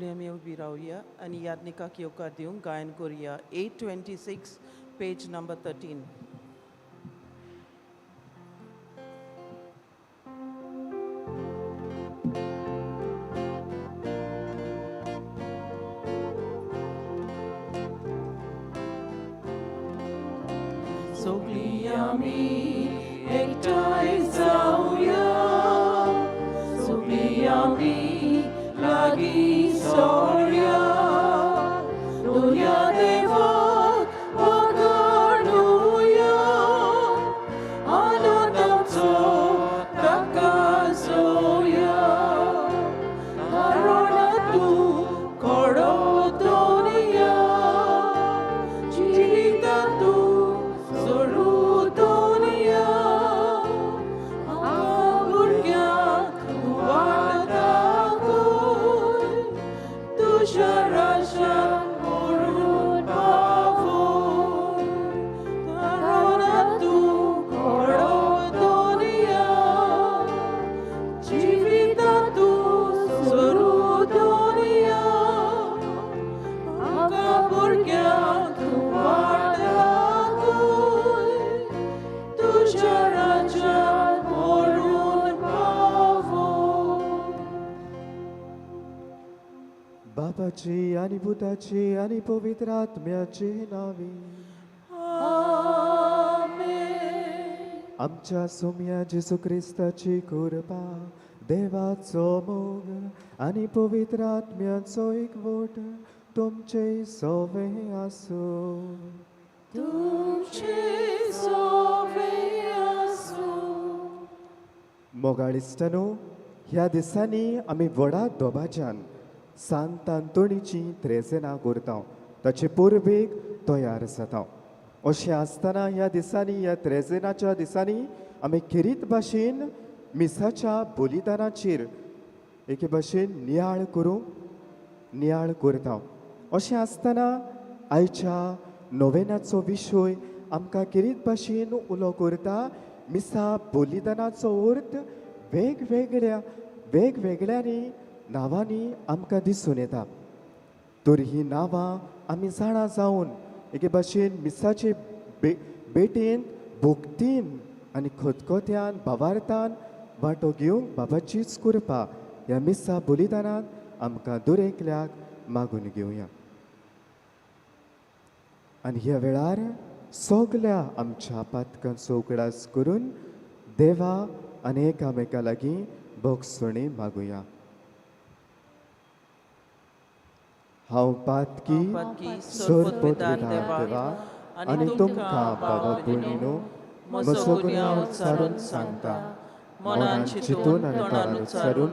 फुडें आमी उबी रावया आनी यादनिकाक येवकार दिवंक गायन करुया. 826, page number 13. सगळीं आमी एकठांय जावया, सगळीं आमी लागीं सोरया, दुनिया देवाक वगडुया, आनंदाचो ताका जोया, कारण तूं कडो दुनिया, जिविता तूं सोडू दुनिया, भुरग्यांक तूं वाट दाखय, तुज्या राज्यांत व्हरून पावय, कारण तूं कडो दुनिया, जिविता तूं सोडू दुनिया, आमकां भुरग्यांक तूं वाट दाखय, तुज्या राज्यांत व्हरून पावय. बापाची आनी पुताची आनी पवित्र आत्म्याची नावी. आमेन. आमच्या सोम्या जेजू क्रिस्ताची कृपा, देवाचो मोग आनी पवित्र आत्म्याचो एकवट तुमचे सोवे आसूं. तुमचे सोवे आसूं. मोगाळ इश्टांनो, ह्या दिसांनी आमी व्हडा दबाज्यान सांत आंतोनीची त्रेजेनां करता, ताचे परबेक तयार जाता. अशें आसतना ह्या दिसांनी, ह्या त्रेजेनाच्या दिसांनी आमी खेरीत भाशेन मिसाच्या बलिदानाचेर एके भाशेन नियाळ करूंक नियाळ करता. अशें आसतना आयच्या नोवेनाचो विशय आमकां खेरीत भाशेन उलो करता. मिसा बलिदानाचो अर्थ वेगवेगळ्या वेगवेगळ्यांनी नांवांनी आमकां दिसून येता. तर ही नांवां आमी जाणा जावन एके भाशेन मिसाचे भेटेन भक्तीन आनी खतखत्यान भावार्थान वांटो घेवंक बाबाचीच कृपा ह्या मिसा बलिदानान आमकां दरेकल्याक मागून घेवया. आनी ह्या वेळार सगल्या आमच्या पातकांचो उगडास करून देवा आनी एकामेका लागीं भोगसणी मागुया. हांव पातकी, सोरपोत देवा, आनी तुमकां बाबा भयणीनो म्हजो गुन्यांव उच्चारून सांगता. मनान चिंतून आनी तोंडान उच्चारून,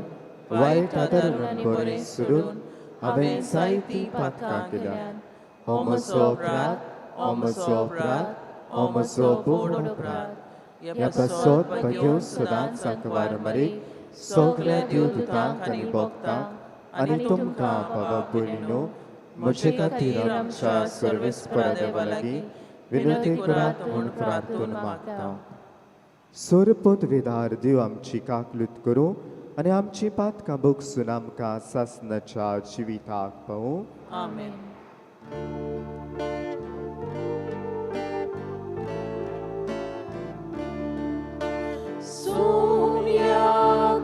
वायट आदारून आनी बरें सोडून हांवें जायतीं पातकां केल्या. हो म्हजो अपराध, हो म्हजो अपराध, हो म्हजो व्हड अपराध. ह्या पासत भाग्यो सदांच आंकवार मरीक, सगल्या देवदूतांक आनी भक्तांक आनी तुमकां बाबा भयणीनो म्हजे खातीर आमच्या सर्वेस्परा देवा लागीं विनंती करात म्हूण प्रार्थून मागता. सोरपोत विदार देव आमची काकलूत करूं आनी आमची पातकां भोगसून आमकां सासनाच्या जिविताक पावूं. आमेन. सोम्या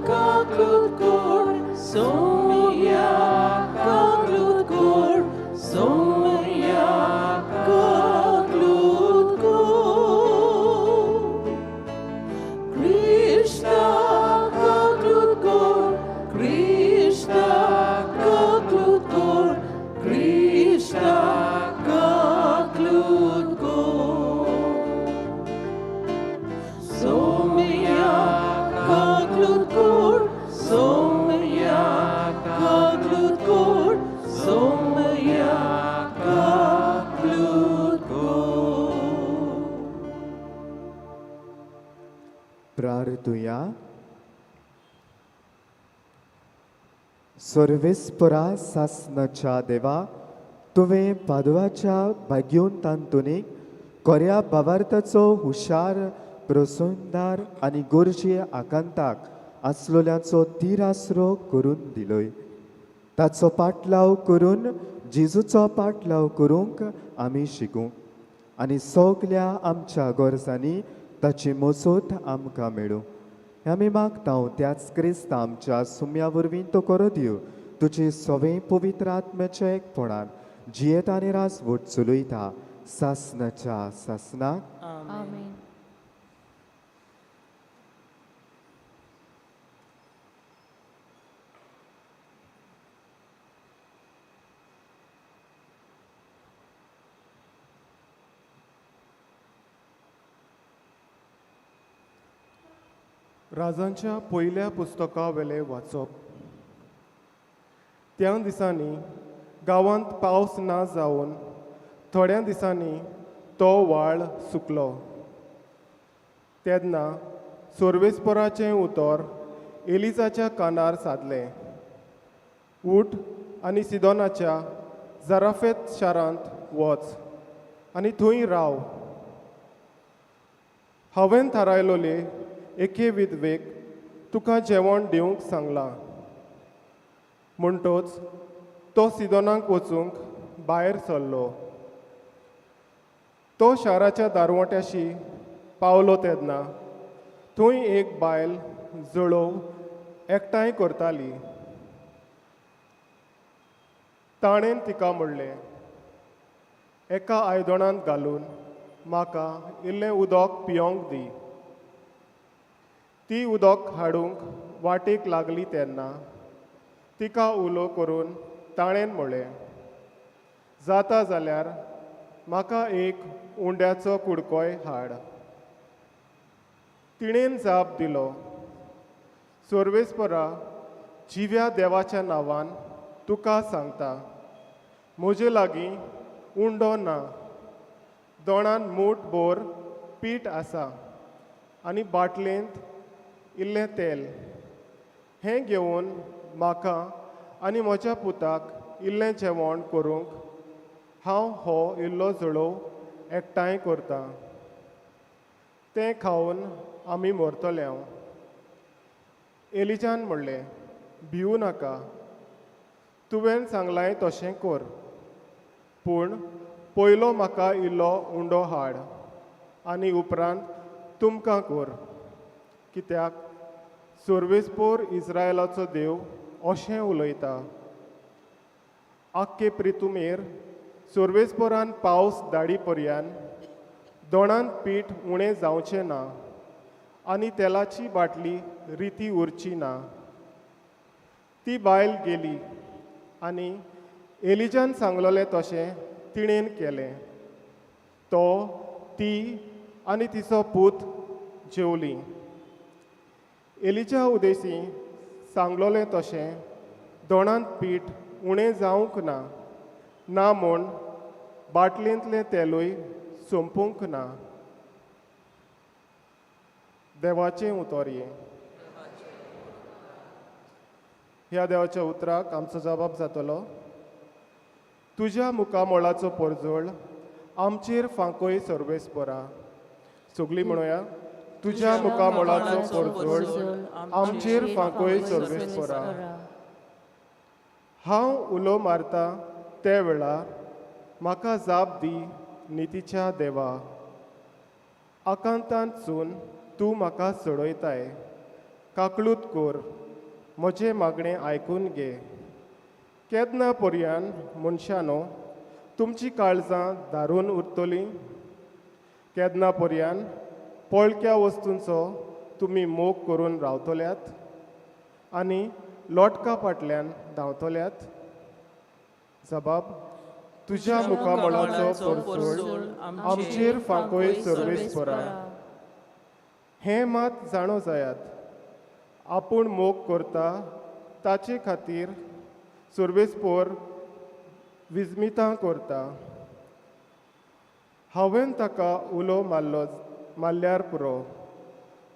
काकलूत कोर, सोम्या काकलूत कोर, सोम्या काकलूत कोर. कृष्णा काकलूत कोर, कृष्णा काकलूत कोर, कृष्णा काकलूत कोर. सोम्या काकलूत कोर, सोम्या काकलूत कोर, सोम्या काकलूत कोर. प्रार्थुया. सर्वेस्परा सासनाच्या देवा, तुवें पादवाच्या भाग्योन तांतुनीक कोऱ्या भावार्थाचो हुशार प्रसंदार आनी गरजे आकांताक आसलोल्याचो तीर आसरो करून दिलोय. ताचो पाटलाव करून जेजूचो पाटलाव करूंक आमी शिकूं आनी सगल्या आमच्या गरजांनी ताची मजत आमकां मेळूं. हें आमी मागता त्याच क्रिस्ता आमच्या सुम्या वरवीं तो करो दिव तुजी सवे पवित्र आत्म्याच्या एकपणान जियेता आनी राजवट चलयता सासनाच्या सासनाक. आमेन. राजांच्या पयल्या पुस्तका वेलें वाचप. त्या दिसांनी गांवांत पावस ना जावन थोड्या दिसांनी तो व्हाळ सुकलो. तेन्ना सोर्वेस्पराचें उतर एलिजाच्या कानार सादलें, उठ आनी सिदोनाच्या जराफेत शारांत वच आनी थंय राव. हांवें थारायलोले एके विधवेक तुका जेवण दिवंक सांगलां. म्हणटोच तो सिदोनाक वचूंक भायर सरलो. तो शाराच्या दारवट्याशी पावलो तेन्ना थंय एक बायल जळोव एकठांय करताली. ताणें तिका म्हणलें, एका आयदनांत घालून म्हाका इल्लें उदक पियोंक दी. ती उदक हाडूंक वाटेक लागली तेन्ना तिका उलो करून ताणें म्हणलें, जाता जाल्यार म्हाका एक उंड्याचो कुडकोय हाड. तिणेन जाप दिलो, सोर्वेस्परा जिव्या देवाच्या नांवान तुका सांगता, म्हजे लागीं उंडो ना, दोणान मूठ भर पीठ आसा आनी बाटलेंत इल्लें तेल. हें घेवन म्हाका आनी म्हज्या पुताक इल्लें जेवण करूंक हांव हो इल्लो जळोव एकठांय करतां. तें खावन आमी मरतले. हांव एलिजान म्हणलें, भिवू नाका, तुवें सांगलां तशें कर, पूण पयलो म्हाका इल्लो उंडो हाड आनी उपरांत तुमकां कर. कित्याक सोर्वेस्पोर इस्रायलाचो देव अशें उलयता, आख्खे प्रितुमेर सोर्वेस्पोरान पावस धाडी पर्यान दोणांत पीठ उणें जावचें ना आनी तेलाची बाटली रिती उरची ना. ती बायल गेली आनी एलिजान सांगलोलें तशें तिणेन केलें. तो, ती आनी तिचो पूत जेवलीं. एलिजा उदेसी सांगलोलें तशें दोणांत पीठ उणें जावंक ना, ना म्हूण बाटलेंतलें तेलूय सोंपूंक ना. देवाचें उतर हें. ह्या देवाच्या उतराक आमचो जबाब जातलो, तुज्या मुखामळाचो परजळ आमचेर फांकोय सर्वेस्परा. सगळीं म्हणोया, तुज्या मुखामळाचो परजळ आमचेर फांकोय सर्वेस्परा. हांव उलो मारता त्या वेळार म्हाका जाप दी नितीच्या देवा. आकांतांतसून तूं म्हाका सोडयताय. काकळूत कर, म्हजें मागणें आयकून घे. केन्ना पर्यान मनशानो तुमची काळजां धारून उरतलीं? केन्ना पर्यान पळक्या वस्तूंचो तुमी मोग करून रावतल्यात आनी लोटका फाटल्यान धांवतल्यात? जबाब, तुज्या मुखामळाचो परजळ आमचेर फांकोय सर्वेस्परा. हें मात जाणो जायात, आपूण मोग करता ताचे खातीर सर्वेस्पोर विस्मितां करता. हांवें ताका उलो मारलो मारल्यार पुरो,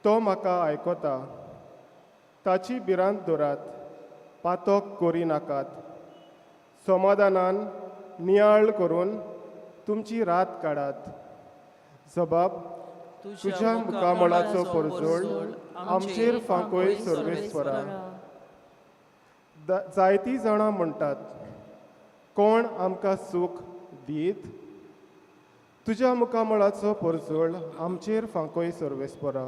तो म्हाका आयकता. ताची भिरांत दवरात, पातक करिनाकात. समाधानान नियाळ करून तुमची रात काडात. जबाब, तुज्या मुखामळाचो परजळ आमचेर फांकोय सर्वेस्परा. जायतीं जाणां म्हणटात, कोण आमकां सूख दीत? तुज्या मुखामळाचो परजळ आमचेर फांकोय सर्वेस्परा.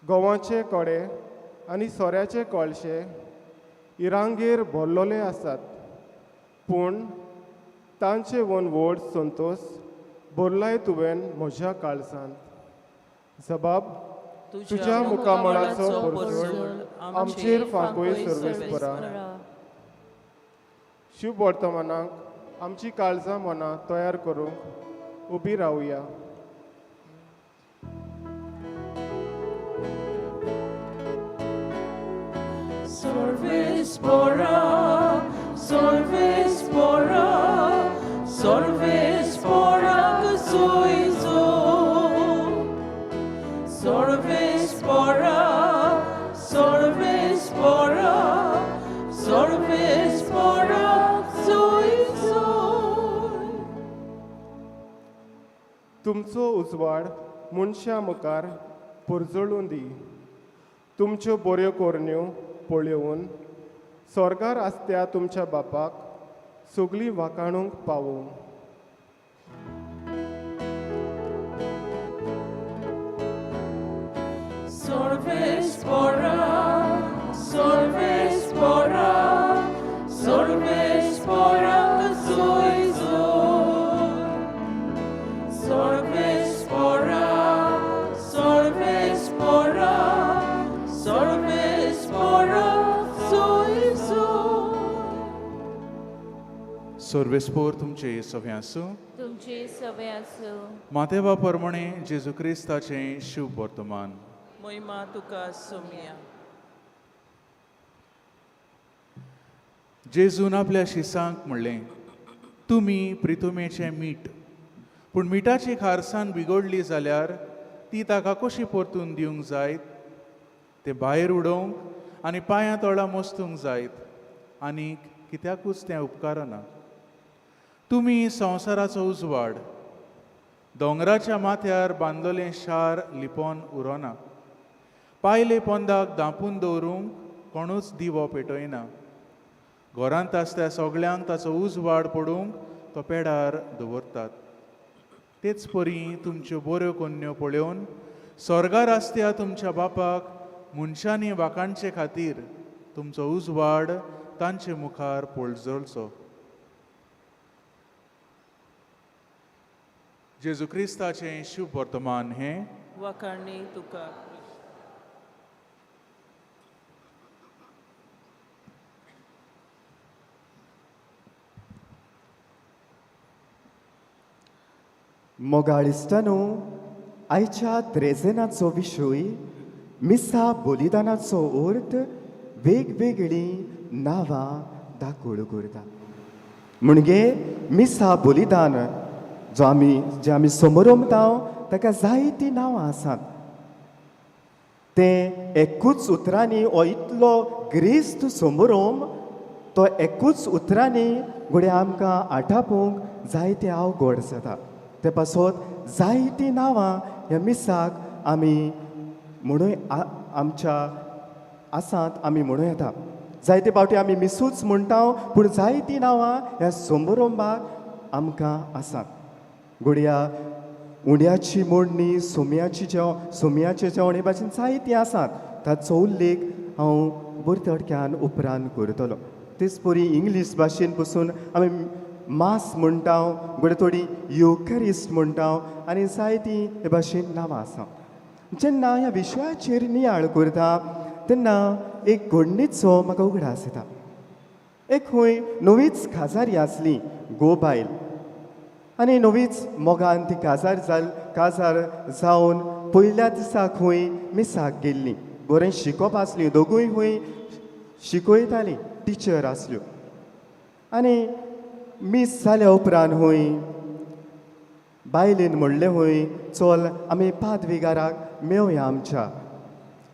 गोवाचे कोडे आनी सोऱ्याचे कळशे इरांगेर भरलोले आसात, पूण तांचे वन व्हड संतोश भरलाय तुवें म्हज्या काळजांत. जबाब, तुज्या मुखामळाचो परजळ आमचेर फांकोय सर्वेस्परा. शिव वर्तमानाक आमची काळजां मनां तयार करूंक उबी रावया. Solves pora, solves pora, solves pora soizo. Solves pora, solves pora, solves pora soizo. तुमचो उजवाड मनशां मुखार परजळूं दी. तुमच्यो बऱ्यो करण्यो पळोवन स्वर्गार आसत्या तुमच्या बापाक सगळीं वाखाणूंक पावूं. Solves pora, solves pora, solves pora soizo. Solves pora, solves pora, solves pora soizo. सर्वेस्पोर तुमचे सगळें आसूं. तुमचे सवे आसूं. मातेवा प्रमाणे जेजू क्रिस्ताचें शिव वर्तमान. मोहिमा तुका सोमिया. जेजून आपल्या शिसांक म्हणलें, तुमी प्रितुमेचें मीठ, पूण मिठाची खारसाण बिगडली जाल्यार ती ताका कशी परतून दिवंक जायत? तें भायर उडोवंक आनी पांयां तोळां मस्तूंक जायत, आनी कित्याकूच तें उपकारना. तुमी संवसाराचो उजवाड. दोंगराच्या माथ्यार बांदलेलें शार लिपोन उरोना. पायले पोंदाक धांपून दवरूंक कोणूच दिवो पेटयना. घरांत आसत्या सगळ्यांक ताचो उजवाड पडूंक तो पेडार दवरतात. तेच परी तुमच्यो बऱ्यो कोन्न्यो पळोवन स्वर्गार आसत्या तुमच्या बापाक मनशांनी वाखाणचे खातीर तुमचो उजवाड तांचे मुखार पळजळचो. जेजू क्रिस्ताचें शुभ वर्तमान हें. वाखाणी तुका. मोगाळ इश्टांनो, आयच्या त्रेजेनाचो विशय मिसा बलिदानाचो अर्थ वेगवेगळीं नांवां दाखोळ करता. म्हणजे मिसा बलिदान जो आमी जे आमी समरमता ताका जायतीं नांवां आसात. तें एकूच उतरांनी हो इतलो ग्रेस्त समरोम तो एकूच उतरांनी घडये आमकां आठापूंक जायतें अवघड जाता. ते पासत जायतीं नांवां ह्या मिसाक आमी म्हणूं आमच्या आसात आमी म्हणूं येता. जायते फावटी आमी मिसूच म्हणटा, पूण जायतीं नांवां ह्या समारंभाक आमकां आसात. घडया उंड्याची मोडणी, सोम्याची जेवण, सोम्याचें जेवण हे भाशेन जायतीं आसात. ताचो उल्लेख हांव बरे थोडक्यान उपरांत करतलो. तेच परी इंग्लीश भाशेन पसून आमी मास म्हणटा, घडये थोडी युकरिस्ट म्हणटा आनी जायतीं हे भाशेन नांवां आसा. जेन्ना ह्या विशयाचेर नियाळ करता तेन्ना एक घडणीचो म्हाका उगडास येता. एक खंय नवीच काजारी आसली गो बायल आनी नवीच मोगान ती काजार जावन पयल्या दिसा खंय मिसाक गेल्ली. बरें शिकोवप आसली, दोगूय खंय शिकयतालीं, टिचर आसल्यो. आनी मीस जाल्या उपरांत खंय बायलेन म्हणलें खंय, चल आमी पादविगाराक मेवया आमच्या.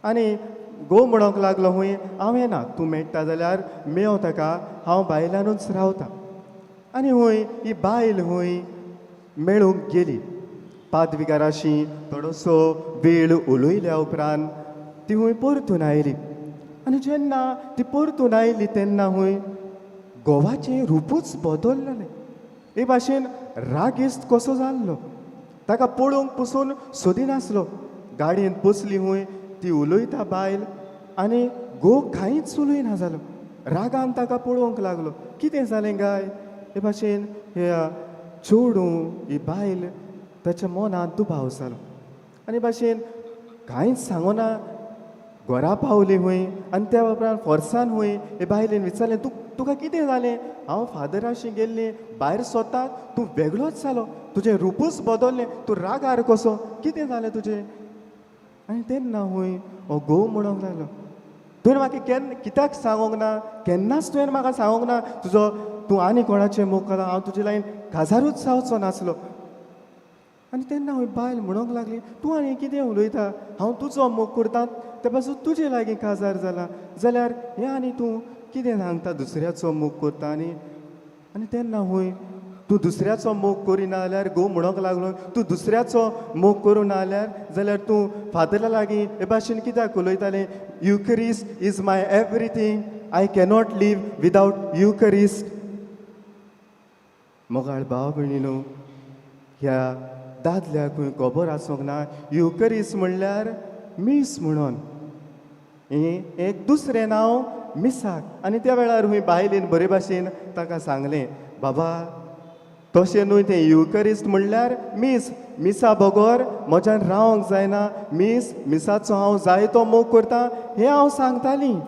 आनी घोव म्हणूंक लागलो खंय, हांव येना, तूं मेळटा जाल्यार मेव ताका, हांव बायलानूच रावता. आनी खंय ही बायल खंय मेळूंक गेली. पादविगाराशी थोडोसो वेळ उलयल्या उपरांत ती खंय परतून आयली आनी जेन्ना ती परतून आयली तेन्ना हूंय घोवाचें रुपूच बदललेलें. हे भाशेन रागेस्त कसो जाल्लो, ताका पळोवंक पसून सोदिनासलो. गाडयेंत बसली हूंय ती उलयता बायल आनी घोव कांयच उलयना जालो. रागान ताका पळोवंक लागलो, कितें जालें गाय? हे भाशेन हे चेडूं ही बायल ताच्या मनांत दुबाव जालो आनी भाशेन कांयच सांगना. घरा पावली हूंय आनी त्या उपरांत फोर्सान हूंय हे बायलेन विचारलें, तूं तुका कितें जालें? हांव फादराशी गेल्लें, भायर सोदता तूं वेगळोच जालो, तुजें रुपूच बदललें, तूं रागार कसो, कितें जालें तुजें? आनी तेन्ना हूंय हो घोव म्हणूंक लागलो, तुवें म्हाका केन्ना कित्याक सांगूंक ना? केन्नाच तुवें म्हाका सांगूंक ना तुजो तूं आनी कोणाचें मोग करता, हांव तुजे लागीं काजारूच जावचो नासलो. आनी तेन्ना हूंय बायल म्हणूंक लागली, तूं आनी कितें उलयता? हांव तुजो मोग करता, ते पासून तुजे लागीं काजार जाला, जाल्यार हें आनी तूं कितें सांगता दुसऱ्याचो मोग करता? आनी आनी तेन्ना हूंय तूं दुसऱ्याचो मोग करिना जाल्यार, घोव म्हणूंक लागलो, तूं दुसऱ्याचो मोग करूं ना जाल्यार जाल्यार तूं फादरा लागीं हे भाशेन कित्याक उलयतालें? Eucharist is my everything, I cannot live without Eucharist. मोगाळ भाव भयणीनो, ह्या दादल्याकूय खबर आसूंक ना युकरिस्ट म्हणल्यार मीस म्हणून, हें एक दुसरें नांव मिसाक. आनी त्या वेळार हूंय बायलेन बरे भाशेन ताका सांगलें, बाबा तशें न्हय तें, युकरिस्ट म्हणल्यार मीस, मिसा बगर म्हज्यान रावंक जायना, मीस मिसाचो हांव जायतो मोग करता हें हांव सांगतालीं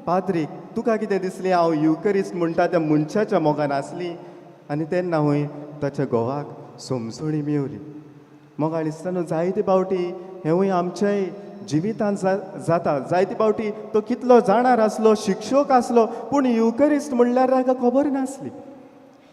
पाद्रीक. तुका कितें दिसलें हांव युकरिस्ट म्हणटा त्या मनशाच्या मोगान आसली? आनी तेन्ना हूंय ताच्या घोवाक समजणी मेवली. मोगाळ दिसतना जायते फावटी हेंवूय आमच्याय जिवितांत जाता. जायते फावटी तो कितलो जाणार आसलो, शिक्षक आसलो, पूण युकरिस्ट म्हणल्यार ताका खबर नासली.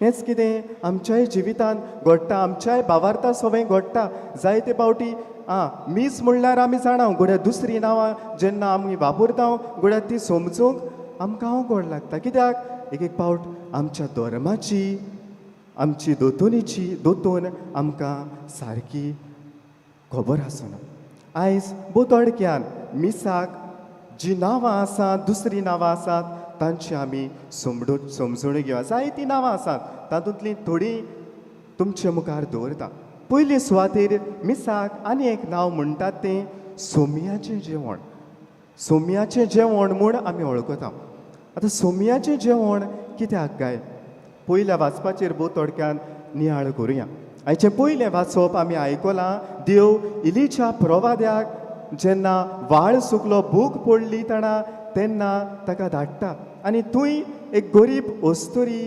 हेंच कितें आमच्याय जिवितांत घडटा, आमच्याय भावार्था सवंय घडटा जायते फावटी. आं, मीस म्हणल्यार आमी जाणा, घोड्या दुसरीं नांवां जेन्ना आमी वापरता घोड्या ती समजूंक आमकां अवघड लागता. कित्याक एक एक फावट आमच्या धर्माची, आमची दोतोनीची दोतोन आमकां सारकी खबर आसना. आयज बोतडक्यान मिसाक जी नांवां आसात, दुसरीं नांवां आसात, तांची आमी समडून समजून घेवया. जायतीं नांवां आसात, तातूंतलीं थोडीं तुमचे मुखार दवरता. पयली सुवातेर मिसाक आनी एक नांव म्हणटात तें सोमयाचें जेवण. सोमयाचें जेवण म्हूण आमी वळखता. आतां सोमयाचें जेवण कित्याक काय? पयल्या वाचपाचेर भोव थोडक्यान नियाळ करुया. आयचें पयलें वाचप आमी आयकलां, देव इलीच्या प्रवाद्याक जेन्ना वाळ सुकलो, भूक पडली ताणा, तेन्ना ताका धाडटा आनी थंय एक गरीब अस्तुरी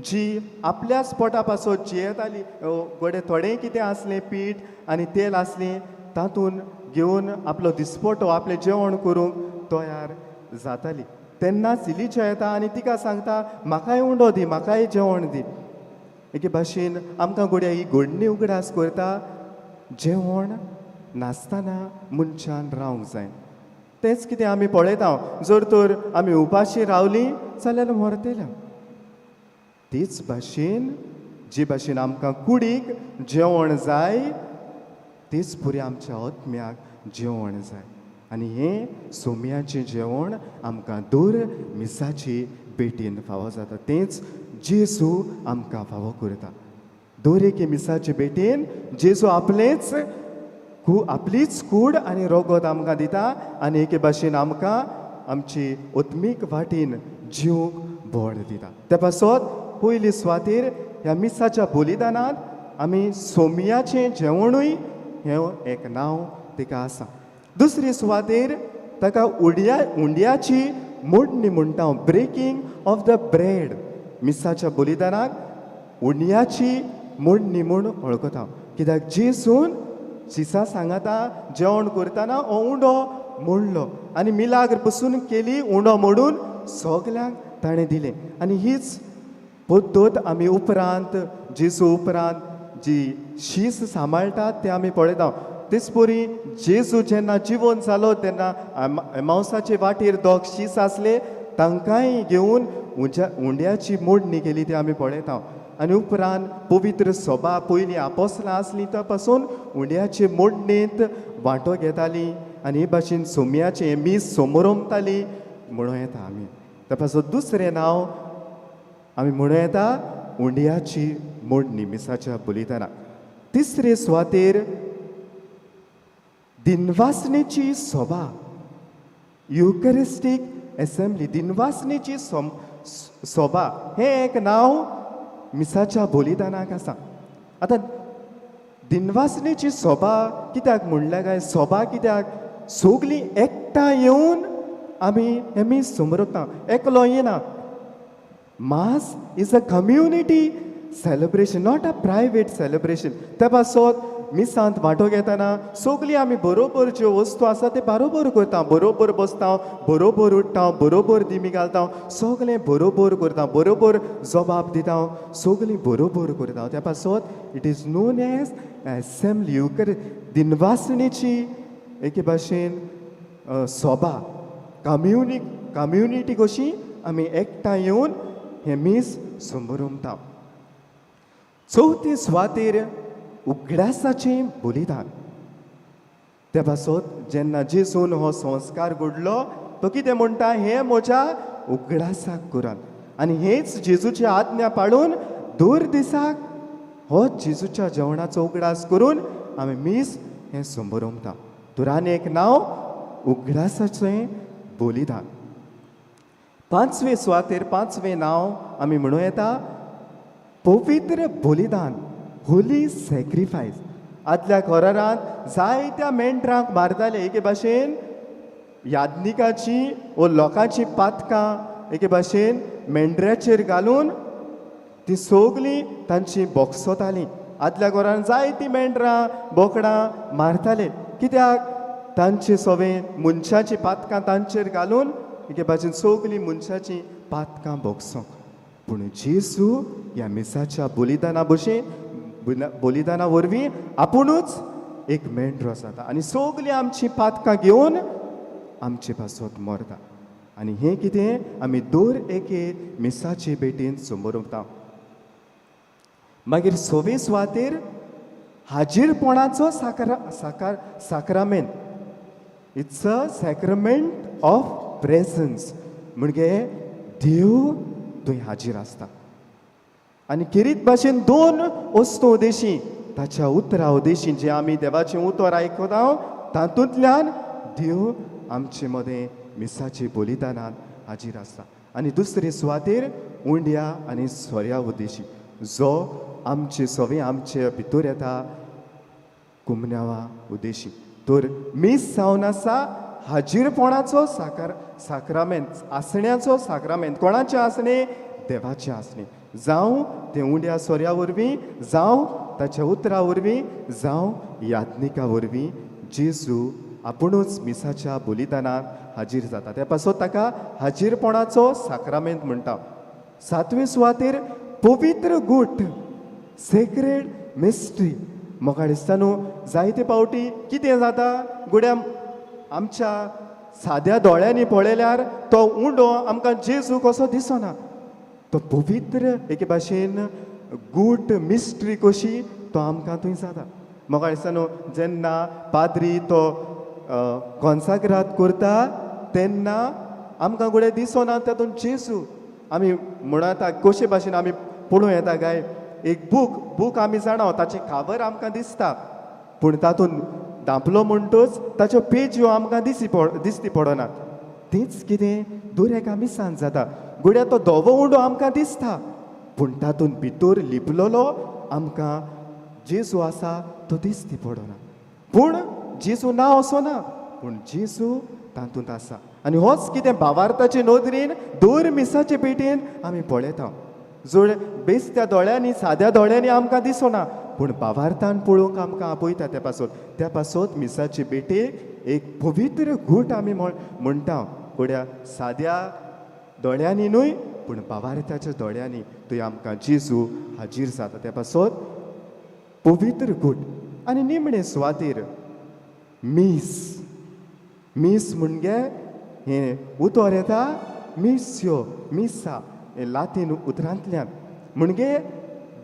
जी आपल्याच पोटा पासत जियेताली, गोडे थोडें कितें आसलें पीठ आनी तेल आसलें तातूंत घेवन आपलो दिसपटो आपलें जेवण करूंक तयार जाताली. तेन्नाच इलीच्या येता आनी तिका सांगता, म्हाकाय उंडो दी, म्हाकाय जेवण दी. एके भाशेन आमकां घोड्या ही घडणी उगडास करता, जेवण नासतना मनशान रावंक जाय. तेंच कितें आमी पळयता, जर तर आमी उपाशी रावलीं जाल्यार मरतले. तेच भाशेन जे भाशेन आमकां कुडीक जेवण जाय, तेच पुरी आमच्या आत्म्याक जेवण जाय. आनी हें सोम्याचें जेवण आमकां दर मिसाचे भेटीन फावो जाता. तेंच जेजू आमकां फावो करता. दर एके मिसाचे भेटीन जेजू आपलेंच आपलीच कूड आनी रगत आमकां दिता आनी एके भाशेन आमकां आमची आत्मीक वाटेन जिवंक बळ दिता. त्या पासत पयली सुवातेर ह्या मिसाच्या बलिदानांत आमी सोमयाचें जेवणूय हें एक नांव तिका आसा. दुसरी सुवातेर ताका उंड्याची मोडणी म्हणटा, ब्रेकींग ऑफ the bread. मिसाच्या बलिदानाक उंड्याची मोडणी म्हूण वळखता, कित्याक जेजून शिसा सांगाता जेवण करतना हो उंडो मोडलो आनी मिलाग्र पसून केली, उंडो मोडून सगल्यांक ताणें दिलें. आनी हीच पद्दत आमी उपरांत जेजू उपरांत जी शीस सांबाळटात तें आमी पळयता. तेच परी जेजू जेन्ना जिवन जालो तेन्ना एमावसाचे वाटेर दोग शीस आसले, तांकांय घेवन उंड्याची मोडणी केली ती आमी पळयता. आनी उपरांत पवित्र सभा पयलीं आपोसलां आसलीं त्या पासून उंड्याचे मोडणेंत वांटो घेतालीं आनी हे भाशेन सोम्याचें मीस सोमरोमताली. म्हणूं येता आमी. त्या पासत दुसरें नांव आमी म्हणूं येता उंड्याची मोडणी मिसाच्या बलिदानाक. तिसरे सुवातेर दिनवासनेची सभा, युकरिस्टीक एसेंब्ली, दिनवासनेची सभा हें एक नांव मिसाच्या बलिदानाक आसा. आतां दिनवासनेची सभा कित्याक म्हणल्या काय सभा कित्याक? सगलीं एकठांय येवन आमी हें मीस समरता, एकलो येना. Mass is a community celebration, not a private celebration. त्या पासत मिसांत वांटो घेतना सगलीं आमी बरोबर ज्यो वस्तू आसा ते बरोबर करता, बरोबर बसता, बरोबर उठ्ठा, बरोबर दिमी घालता, सगलें बरोबर करता, बरोबर जबाब दिता, सगलीं बरोबर करता. त्या पासत it is known as assembly, युकर दिनवासणेची एके भाशेन सभा, कम्युनिटी कशी आमी एकठांय येवन हें मीस समरमता. चवथे सुवातेर उगडासाचें बलिदान. त्या पासत जेन्ना जेजून हो संस्कार घडलो तो कितें म्हणटा, हें म्हज्या उगडासाक करात. आनी हेच जेजूची आज्ञा पाळून दर दिसाक हो जेजूच्या जेवणाचो उगडास करून आमी मीस हें समरमता. तर आनी एक नांव उगडासाचें बलिदान. पांचवे सुवातेर पांचवें नांव आमी म्हणूं येता पवित्र बलिदान, होली सॅक्रिफायस. आदल्या करारांत जायत्या मेंढरांक मारताले. एके भाशेन याज्ञिकाची वो लोकांची पातकां एके भाशेन मेंढऱ्याचेर घालून ती सगलीं तांची बोगसतालीं. आदल्या घरान जायतीं मेंढरां बोकडां मारताले. कित्याक? तांचे सवे मनशाचीं पातकां तांचेर घालून एके भाशेन सगलीं मनशाचीं पातकां बोगसोंक. पूण जेजू ह्या मिसाच्या बलिदाना भशेन बलिदाना वरवीं आपुणूच एक मेंढरो जाता आनी सगलीं आमचीं पातकां घेवन आमचे पासत मरता. आनी हें कितें आमी दर एके मिसाचे भेटेन समोर. मागीर सवे सुवातेर हाजीरपणाचो साकरा साकार साक्रामेंत. It's a sacrament of presence. म्हणजे देव थंय हाजीर आसता आनी खेरीत भाशेन दोन वस्तू उदेशी, ताच्या उतरा उदेशी, जे आमी देवाचें उतर आयकता तातूंतल्यान देव आमचे मदें मिसाचे बलिदानान हाजीर आसता. आनी दुसरे सुवातेर उंड्या आनी सोऱ्या उदेशी, जो आमचे सवे आमचे भितर येता कुमन्यावा उदेशी. तर मीस जावन आसा हाजीरपणाचो साकार साक्रामेंत, आसण्याचो साक्रामेंत. कोणाचें आसणें? देवाचें आसणें. जावं तें उंड्या सोऱ्या वरवीं, जावं ताच्या उतरा वरवीं, जावं याज्ञिका वरवीं, जेजू आपुणूच मिसाच्या बलिदानात हाजीर जाता. त्या पासत ताका हाजीरपणाचो साक्रामेंत म्हणटा. सातवे सुवातेर पवित्र गूट, सेक्रेड मिस्ट्री. म्हाका दिसता न्हू, जायते फावटी कितें जाता गुड्या, आमच्या साद्या दोळ्यांनी पळयल्यार तो उंडो आमकां जेजू कसो दिसना. तो पवित्र एके भाशेन गूट, मिस्ट्री कशी तो आमकां थंय जाता. म्हाका दिसता न्हू, जेन्ना पाद्री तो कॉन्साग्राद करता तेन्ना आमकां गुडे दिसना तातूंत जेजू. आमी म्हणता कशे भाशेन आमी पळोवं येता काय एक बूक, बूक आमी जाणा ताचें कावर आमकां दिसता, पूण तातूंत धांपलो म्हणटच ताच्यो पेज्यो आमकां दिसती पडनात. तीच कितें दर एका मिसान जाता गुड्या, तो धवो उंडो आमकां दिसता, पूण तातूंत भितर लिपलेलो आमकां जेजू आसा तो दिसती पडना. पूण जेजू ना असो ना, पूण जेजू तातूंत आसा. आनी होच कितें भावार्थाचे नदरेन दर मिसाचे पेटेन आमी पळयता. जोड बेसत्या दोळ्यांनी, साद्या दोळ्यांनी आमकां दिसना, पूण भावार्थान पळोवंक आमकां आपयता. त्या पासत मिसाचे भेटेक एक पवित्र गूट आमी म्हणटा. फुड्या साद्या दोळ्यांनी न्हय, पूण भावार्थाच्या दोळ्यांनी थंय आमकां जेजू हाजीर जाता. त्या पासत पवित्र गूट. आनी निमणे सुवातेर मीस. मीस म्हणजे हें उतर येता मिस्यो, मिसा हें लातीन उतरांतल्यान, म्हणजे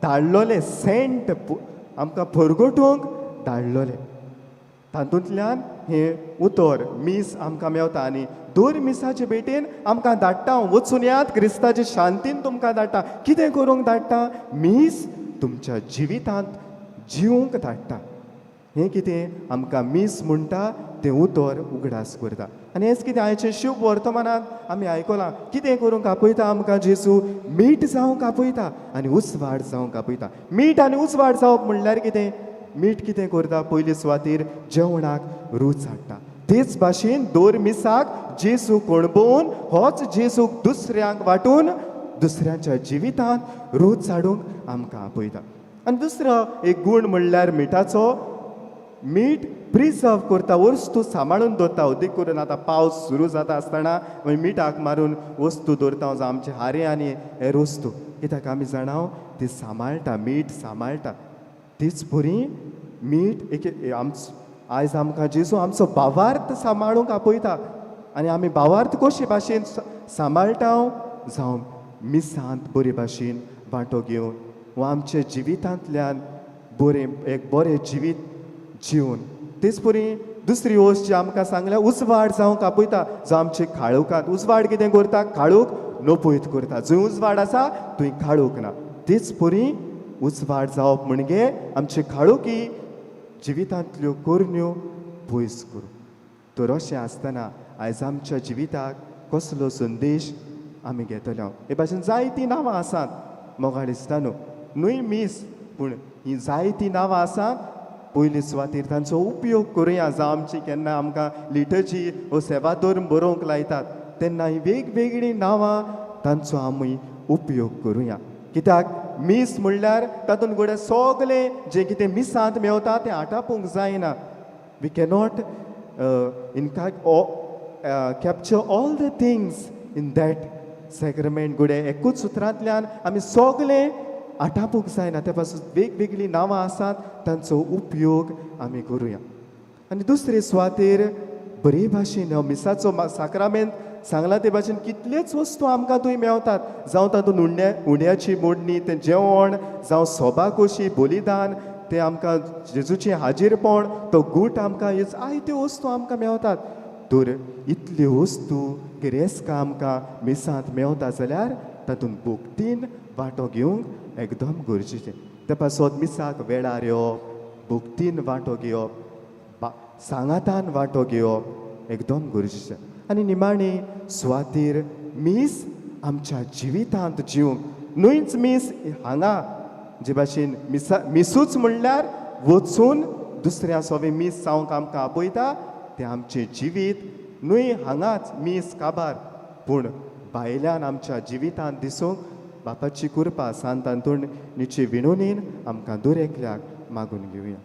धाडलोले, सेंट, आमकां परगटूंक धाडलोले. तातूंतल्यान हें उतर मीस आमकां मेवता आनी दर मिसाचे भेटेन आमकां धाडटा, वचून यात क्रिस्ताचे शांतीन तुमकां धाडटा. कितें करूंक धाडटा? मीस तुमच्या जिवितांत जिवंक धाडटा. हें कितें आमकां मीस म्हणटा तें उतर उगडास करता. आनी हेंच कितें आयचें शुभ वर्तमानांत आमी आयकलां. कितें करूंक आपयता आमकां जेजू? मीठ जावंक आपयता आनी उजवाड जावंक आपयता. मीठ आनी उजवाड जावप म्हणल्यार कितें? मीठ कितें करता? पयले सुवातेर जेवणाक रूच हाडटा. तेच भाशेन दर मिसाक जेजू कोणबोवन होच जेजूक दुसऱ्यांक वांटून दुसऱ्यांच्या जिवितांत रूच हाडूंक आमकां आपयता. आनी दुसरो एक गूण म्हणल्यार मिठाचो, मीठ प्रिजर्व करता, वस्तू सांबाळून दवरता. अदीक करून आतां पावस सुरू जाता आसतना मागीर मिठाक मारून वस्तू दवरता, जावं आमचे हारे आनी हेर वस्तू, कित्याक आमी जाणा ती सांबाळटा, मीठ सांबाळटा. तीच बरी मीठ एक आमचो आयज आमकां जेजू आमचो भावार्थ सांबाळूंक आपयता. आनी आमी भावार्थ कशे भाशेन सांबाळटा? जावं मिसांत बरे भाशेन वांटो घेवन वा आमच्या जिवितांतल्यान बरें एक बरें जिवीत जिवन. तेच परी दुसरी वस्त जी आमकां सांगल्या, उजवाड जावंक आपयता. जावं आमचे काळोखांत उजवाड कितें करता? काळोख नपयत करता. जंय उजवाड आसा थंय काळोख ना. तेच परी उजवाड जावप म्हणजे आमचे काळोखी जिवितांतल्यो करण्यो पयस करूं. तर अशें आसतना आयज आमच्या जिविताक कसलो संदेश आमी घेतले? हे भाशेन जायतीं नांवां आसात मोगाळ इश्टांनो, न्हय मीस पूण हीं जायतीं नांवां आसात. पयले सुवातेर तांचो उपयोग करुया. जावं आमची केन्ना आमकां लिटर्जी वो सेवाधर्म बरोवंक लायतात तेन्ना हीं वेगवेगळीं नांवां तांचो आमी उपयोग करुया. कित्याक मीस म्हणल्यार तातूंत घडये सगलें जें कितें मिसांत मेवता तें आटापूंक जायना. We cannot in fact capture all the things in that sacrament. घडये एकूच सुत्रांतल्यान आमी सगलें आटापूंक जायना. त्या पासून वेगवेगळीं नांवां आसात तांचो उपयोग आमी करुया. आनी दुसरे सुवातेर बरे भाशेन हो मिसाचो साक्रामेंत सांगला ते भाशेन कितल्योच वस्तू आमकां थंय मेवतात. जावं तातूंत उंड्याची मोडणी, तें जेवण, जावं सोबा कोशी बलिदान, तें आमकां जेजूचें हाजीरपण, तो गूट आमकां ह्यो जायत्यो वस्तू आमकां मेवतात. तर इतल्यो वस्तू गिरेस्कां आमकां मिसांत मेवता जाल्यार तातूंत भक्तीन वांटो घेवंक एकदम गरजेचें. ते पासत मिसाक वेळार येवप, भक्तीन वांटो घेवप, सांगातान वांटो घेवप एकदम गरजेचें. आनी निमाणी सुवातेर मीस आमच्या जिवितांत जिवंक, न्हयच मीस हांगा जे भाशेन मिसा मिसूच म्हणल्यार वचून दुसऱ्या सोवे मीस जावंक आमकां आपयता, तें आमचें जिवीत न्हय हांगाच मीस काबार, पूण भायल्यान आमच्या जिवितांत दिसूंक बापाची कृपा सांत आंतोनीचे विनोनीन आमकां दर एकल्याक मागून घेवया.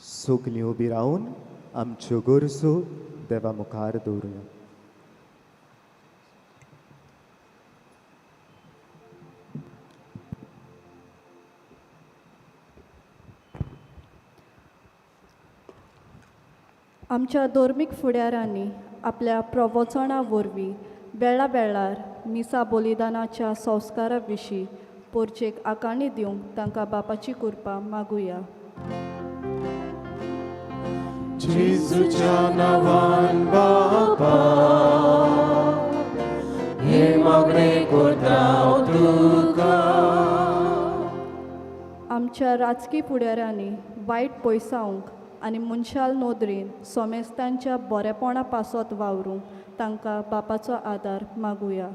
सगलीं उबी रावन आमच्यो गरजो देवा मुखार दवरुया. आमच्या धर्मीक फुडारांनी आपल्या प्रवचना वरवीं वेळा वेळार मिसा बलिदानाच्या संस्कारा विशीं पोरचेक आकाणी दिवंक तांकां बापाची कृपा मागुया. जेजूच्या नांवान बापा हे मागणें करता हांव तुका. आमच्या राजकी फुडारांनी वायट पयसावंक आनी मनशाल नदरेन सोमेस्तांच्या बरेपणा पासत वावरूंक तांकां बापाचो आदार मागुया.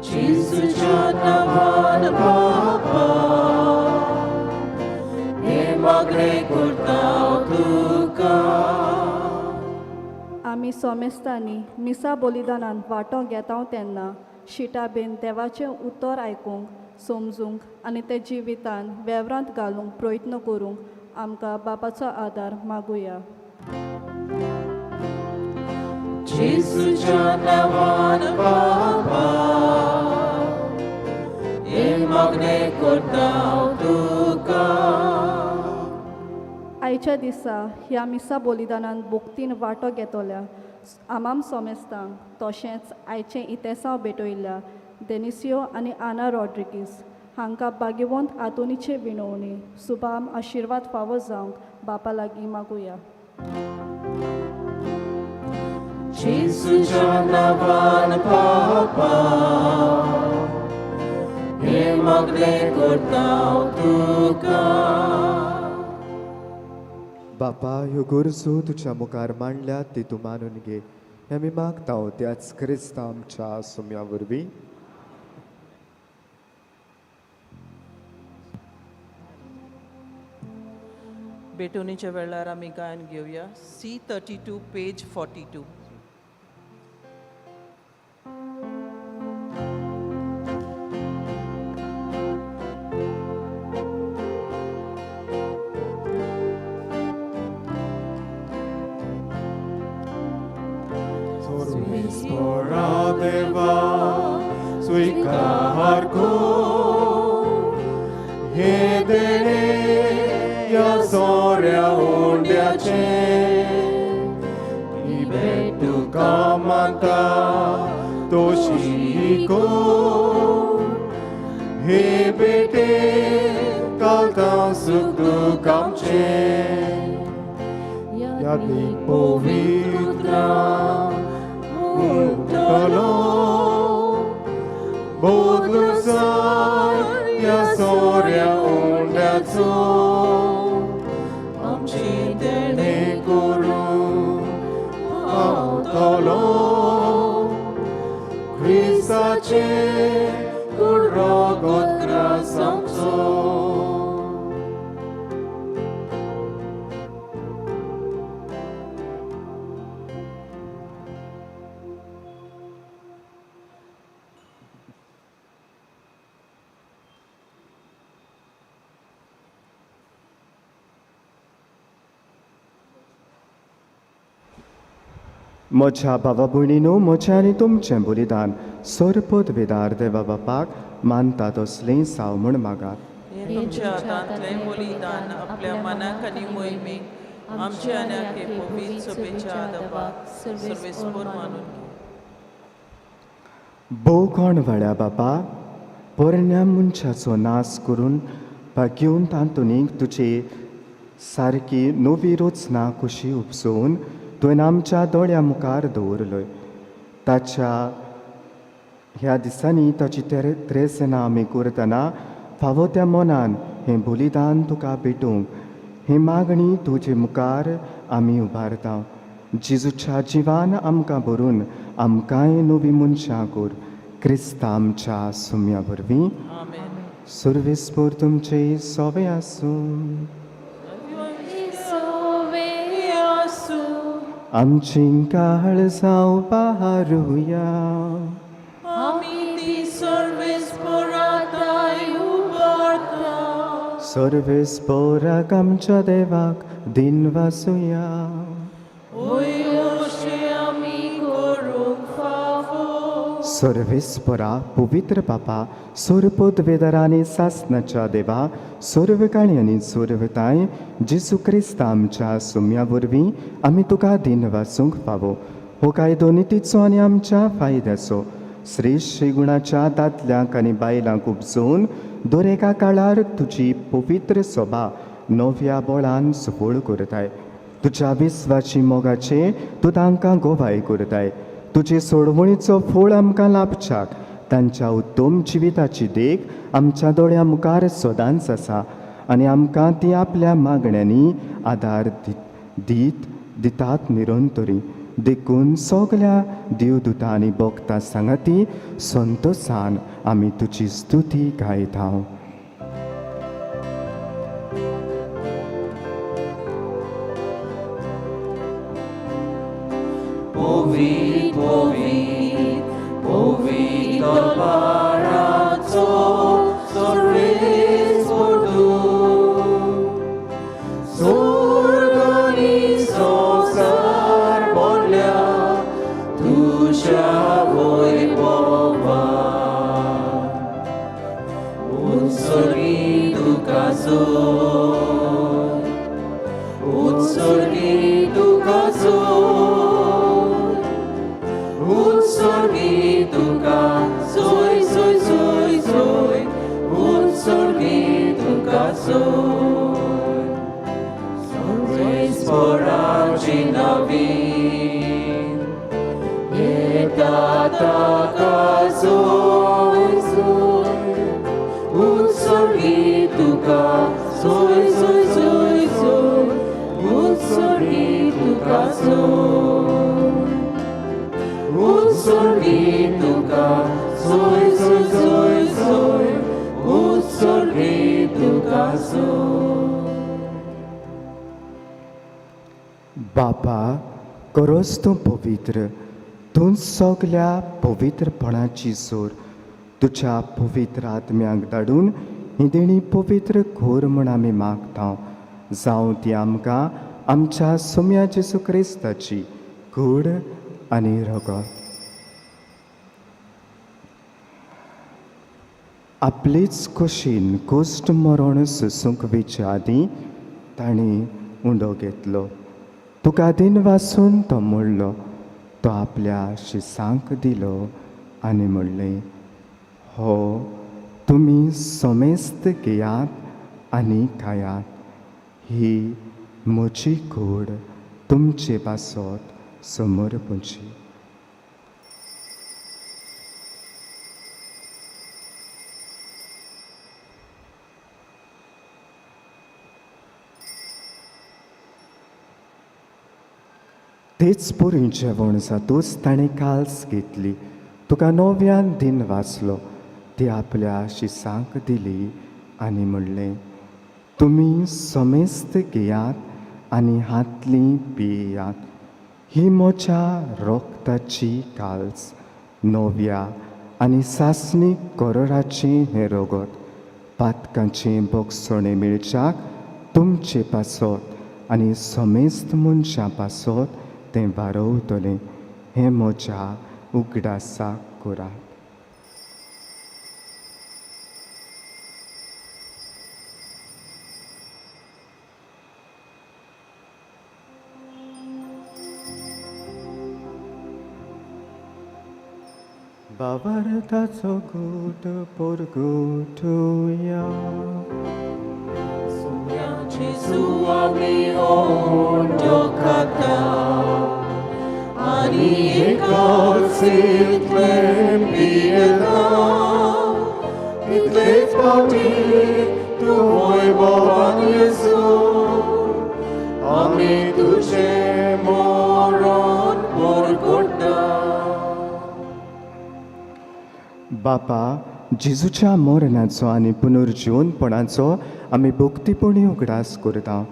जेजूच्या नांवान बापा हे मागणें करता हांव तुका. आमी सोमेस्तांनी मिसा बलिदानान वांटो घेता तेन्ना शिटाबेन देवाचें उतर आयकूंक, समजूंक आनी तें जिवितान वेव्हारांत घालूंक प्रयत्न करूंक आमकां बापाचो आदार मागुया. जेजूच्या नांवान बापा हे मागणें करता हांव तुका. आयच्या दिसा ह्या मिसा बलिदानान भोक्तीन वांटो घेतल्या आमाम सोमेस्तांक तशेंच आयचें इतेसांव भेटयल्ल्या देनिसियो आनी आना रॉड्रिगीस हांकां भाग्यवंत आतोनीचे विनवणी सुभाम आशिर्वाद फावो जावंक बापा लागीं मागुया. जेजूच्या नांवान पापा हें मागणें करता हांव तुका. बापा, ह्यो गरजो तुज्या मुखार मांडल्यात ती तूं मानून घे हें आमी मागता त्याच क्रिस्ता आमच्या सुम्या वरवीं. भेटवणीच्या वेळार आमी गायन घेवया C32 page 42. Sora देवा स्वीकार कर हे देणे ह्या सोऱ्या उंड्याचें ही भेट तुका मानता तशी कर हे भेटे घालता सूख दूख आमचें यादीक पवित्र मुक्तलो बदलू सर ह्या सोऱ्या उंड्याचो आमचें देणें देणें करून पावतलो क्रिस्ताचें कूड रगत ग्रास आमचो. म्हज्या भावा भयणीनो, म्हजें आनी तुमचें बलिदान सरपदवेदार देवा बापाक मानता तसलें साव म्हूण मागात. हें तुमच्या हातांतलें बलिदान आपल्या मनाक आनी मोहिमेक आमचे आनी आखे पवित्र सभेच्या आदाबाक सर्वेस्पोर मानून घे. भोव कोण वाड्या बापा, पोरण्या मनशाचो नाश करून भाग्योवन तातूंत तुजे सारकी नवी रचना कशी उपसोवन तुवें आमच्या दोळ्या मुखार दवरलोय. ताच्या ह्या दिसांनी ताची त्रेसना आमी करतना फावो त्या मनान हें बलिदान तुका भेटोवंक ही मागणी तुजे मुखार आमी उबारता. जेजूच्या जिवान आमकां भरून आमकांय नवी मनशां कर. क्रिस्ता आमच्या सुम्या वरवीं. आमेन. सुर्वेस्पोर तुमचे सोवे आसूं. आमची काळ जावं पारुया. आमी ती सर्वेस्पोराताय उबारता. सर्वेस्पोराक आमच्या देवाक दिन वासुया. ओय अशें आमी करूंक फावो. सर्वेस्परा पवित्र बापा, सर्वपदवेदार आनी सासनाच्या देवा, सर्व काणी आनी सर्वताय जेजू क्रिस्ता आमच्या सुम्या वरवीं आमी तुका दिन वाचूंक फावो. हो कायदो नितीचो आनी आमच्या फायद्याचो श्रेश्ठ गुणाच्या दादल्यांक आनी बायलांक उपजोवन दर एका काळार तुजी पवित्र सभा नव्या बळान सुफळ करताय. तुज्या विस्वाची मोगाचे तूं तांकां गोवाय करताय. तुजे सोडवणीचो फळ आमकां लाभच्याक तांच्या उत्तम जिविताची देख आमच्या दोळ्या मुखार सदांच आसा आनी आमकां ती आपल्या मागण्यांनी आदार दीत दितात निरंतरी. देखून सगल्या देवदूतांनी भोगता सांगाती संतोसान आमी तुजी स्तुती गायता. पवित्र पवित्र पवित्र बाराचो सर्वेस्पोर तूं स्वर्ग आनी संवसार भरल्या तुज्या वैभवान. उत्सर्गी तुका जोर उत्सर्गी तुका जोय, उत्सर्गी तुका जोय जोय जोय जोय, उत्सर्गी तुका जोय. सर्वेस्पराची नवीन येता ताका जोय जोय, उत्सर्गी तुका जोय जोय जोय जोय, उत्सर्गी तुका जोय, उत्सर्गी तुका जोय जोय जोय जोय, उत्सर्गी तुका जोय. बापा, करोस तूं पवित्र, तूं सगल्या पवित्रपणाची सोर तुज्या पवित्र आत्म्याक धाडून ही देणी पवित्र खोर म्हूण आमी मागता. जावं ती आमकां आमच्या सोम्या जेजू क्रिस्ताची कूड आनी रगत. आपलेच कुशीन कोश्ट मरण सोसूंक वेचे आदीं ताणें उंडो घेतलो. तुका दिन वासून तो मोडलो, तो आपल्या शिसांक दिलो आनी म्हणलें, हो तुमी समेस्त घेयात आनी खायात, ही म्हजी कूड तुमचे पासत समर्पूची. तेच परी जेवण जातूच ताणें काल्स घेतली, तुका नव्यान दिन वाचलो, ती आपल्या शिसांक दिली आनी म्हणलें, तुमी समेस्त घेयात आनी हातली पियात, ही म्हज्या रोगताची काल्स, नव्या आनी सासणी करोराचें हें रगत, पातकांचें बोगसणें मेळच्याक तुमचे पासत आनी समेस्त मनशां पासत तें वारवतलें. हें म्हज्या उगडासाक करात. बाबारताचो घोट पोरगोटुया. जेजू आमी ओंठो खाता आनी एकाच इतलें पियेता, तितलेच फावटी तूं वैभवान येसू आमी तुजें मरण परगट्टा. बापा, जेजूच्या मरणाचो आनी पुनर्जिवनपणाचो आमी भक्तीपणी उगडास करता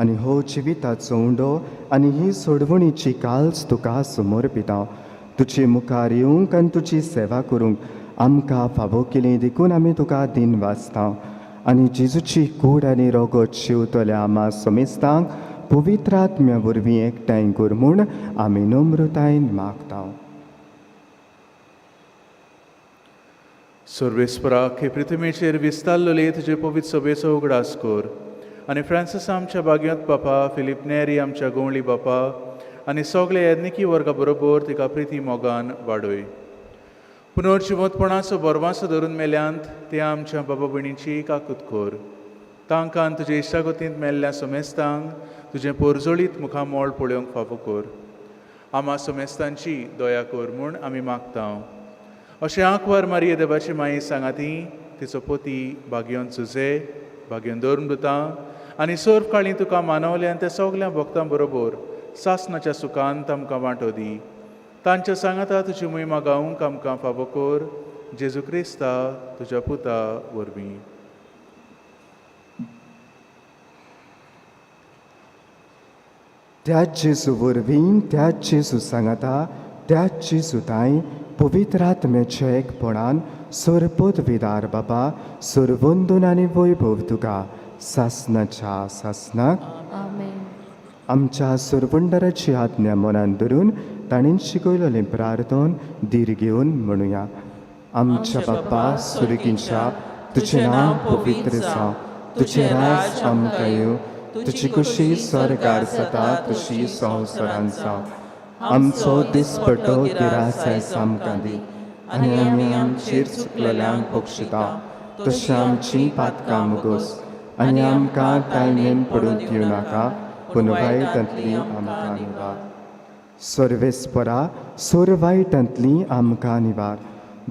आनी हो जिविताचो उंडो आनी ही सोडवणीची काल्स तुका समर्पिता. तुजे मुखार येवंक आनी तुजी सेवा करूंक आमकां फावो केली देखून आमी तुका दिन वाचता आनी जेजूची कूड आनी रगत शिंवतल्या आमा समेस्तांक पवित्र आत्म्या वरवीं एकठांय कर म्हूण आमी नम्रतायेन मागता. सर्वेस्पराक हे पृथ्वीचेर विस्तारलेले तुजे पवित्र सभेचो उगडास कर आनी फ्रांसीस आमच्या बाग्यांत बापा, फिलीप नेरी आमच्या गोंवळी बापा आनी सगळे येदनिकी वर्गा बरोबर तिका प्रिती मोगान वाडय. पुनर्जिवंतपणाचो बरवासो धरून मेल्यांत ते आमच्या बाबा भयणीची काकूत कर. तांकां तुजे इश्टागतींत मेल्ल्या समेस्तांक तुजें पोरजोळीत मुखामोळ पळोवंक फावो कर. आमा समेस्तांची दया कर म्हूण आमी मागता. अशें आंकवार मारये देवाची माई सांगाती तिचो पोती भाग्योन सुजे भाग्योन धरून दुता आनी सर्व काळी तुका मानवले आनी त्या सगल्या भक्तां बरोबर सासनाच्या सुखान तांकां वांटो दी. तांच्या सांगाता तुजी मोहिमा गावंक आमकां फावो कर, जेजू क्रिस्ता तुज्या पुता वरवीं. त्याच जेजू वरवीं, त्याच जेजू सांगाता, त्याच जेजू ताई पवित्र आत्म्याच्या एकपणान सरपद विदार बाबा सरवंदून आनी वैभव तुका सासनाच्या सासनाक. आमेन. आमच्या सरवंडराची आज्ञा मनान धरून ताणें शिकयलेलें प्रार्थन धीर घेवन म्हणुया. आमच्या बाप्पा सुर्गींच्या, तुजें नांव पवित्र जावं, तुजें राज आमकां येवं, तुजी खुशी स्वर्गार जाता तशी संवसारांत जावं. आमचो दिसपटो गिरास आयज आमकां दी आनी आमी आमचेर चुकलेल्यांक बक्षिता तशी आमची पातकां मुगोस आनी आमकां ताळणेन पडूंक दिवं नाका पूण वायटांतली आमकां निवार. सर्वेस्परा सोर वायटांतली आमकां निवार.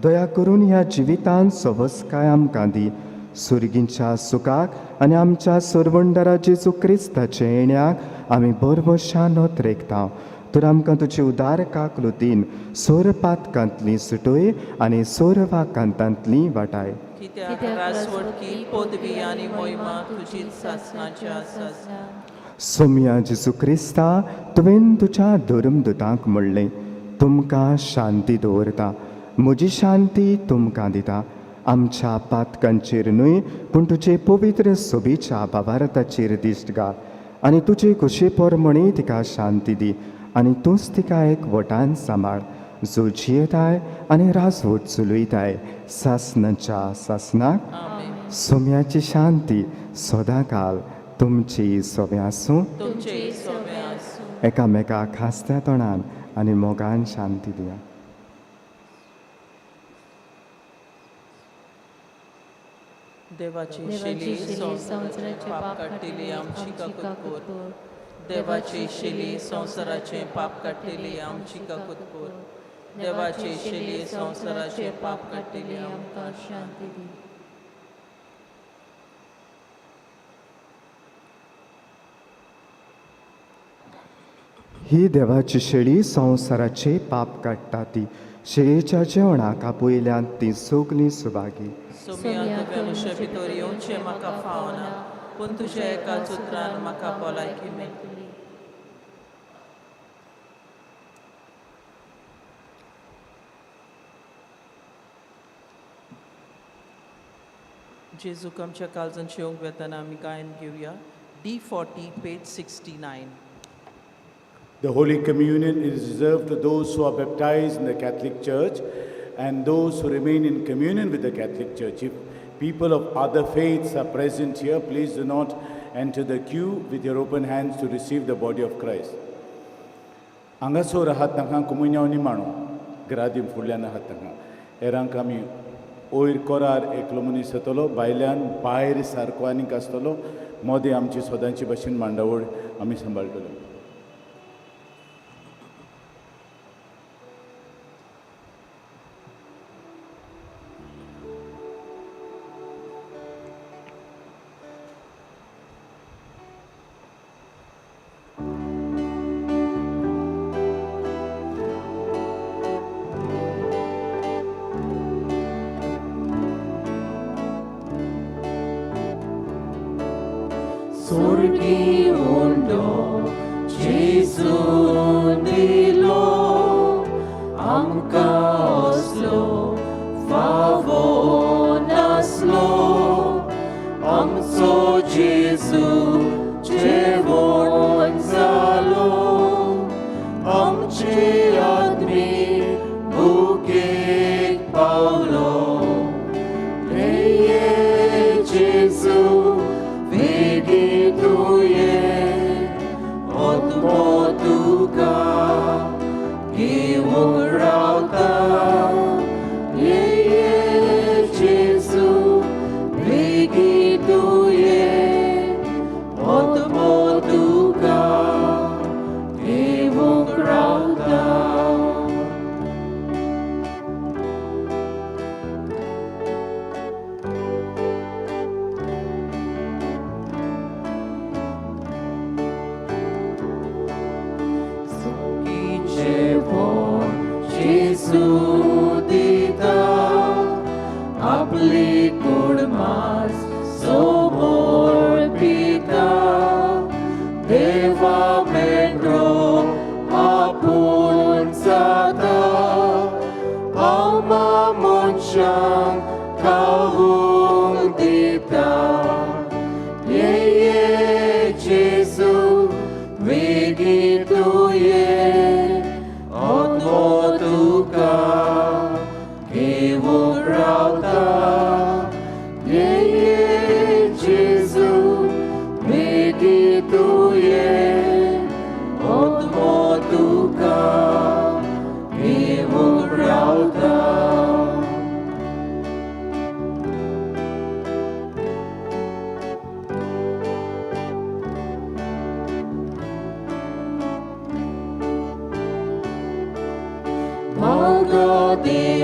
दया करून ह्या जिवितांत सवसकाय आमकां दी. सुर्गींच्या सुखाक आनी आमच्या सोरवंडरा जेजू क्रिस्ताच्या येण्याक आमी बरबशान नोत रेखता. तर आमकां तुजी उदार काकलुतीन सोर पातकांतली सुटय आनी सोर वाकांतांतली वाटाय. कित्याक रासवटकी पदवी आनी मोहिमा तुजीच सासणाच्या सासणा. सोमया जेजू क्रिस्ता, तुवें तुज्या धर्मदुतांक म्हणलें, तुमकां शांती दवरता, म्हजी शांती तुमकां दिता. आमच्या पातकांचेर न्हय पूण तुजे पवित्र सोबीच्या बाबारताचेर दिश्ट घाल आनी तुजे खुशे प्रमाणे तिका शांती दी आनी तूंच तिका एक वटान सांबाळ, जो जियेताय आनी राजवट चलयताय सासनाच्या सासनाक. आमेन. सोम्याची शांती सदांकाल तुमची सोबें आसूं. तुमचे सोबे आसूं. एकामेका खासत्या तोंडान आनी मोगान शांती दिया. देवाची देवाची शेली शेली संवसाराचें पाप काडटेली आमची काकूत कर. देवाची शेली संवसाराचें पाप काडटेली आमची काकूत कर. देवाची शेली संवसाराचें पाप काडटेली आमकां शांती दी. ही देवाची शेळी संवसाराचे पाप काडटा ती. शेळीच्या जेवणाक आपयल्यान ती सगलीं सुभागी. सोम्या, तुवें म्हजे भितर येवचें म्हाका फावना, पूण तुज्या एका उतरान म्हाका भलायकी मेळटली. जेजूक आमच्या काळजान येवंक वेतना आमी गायन घेवया D 40, page 69. The Holy Communion is reserved to those who are baptized in the Catholic Church and those who remain in communion with the Catholic Church. If people of other faiths are present here, please do not enter the queue with your open hands to receive the body of Christ. हांगासर आहात तांकां कुमुन्यांव निमाणो ग्रादीम फुडल्यान आहात तांकां हेरांक आमी वयर कोरार एकलो मनीस येतलो, भायल्यान भायर सारको आनीक आसतलो. मोदें आमची सदांची भशेन मांडावळ आमी सांबाळटले. Sorgi undo Jesu nilo amka oslo favonaslo amso Jesu jevon zalo amche admi bukit Paulo. Eye Jesu vegituye otmotuka giwung rauta. Eye Jesu vegituye.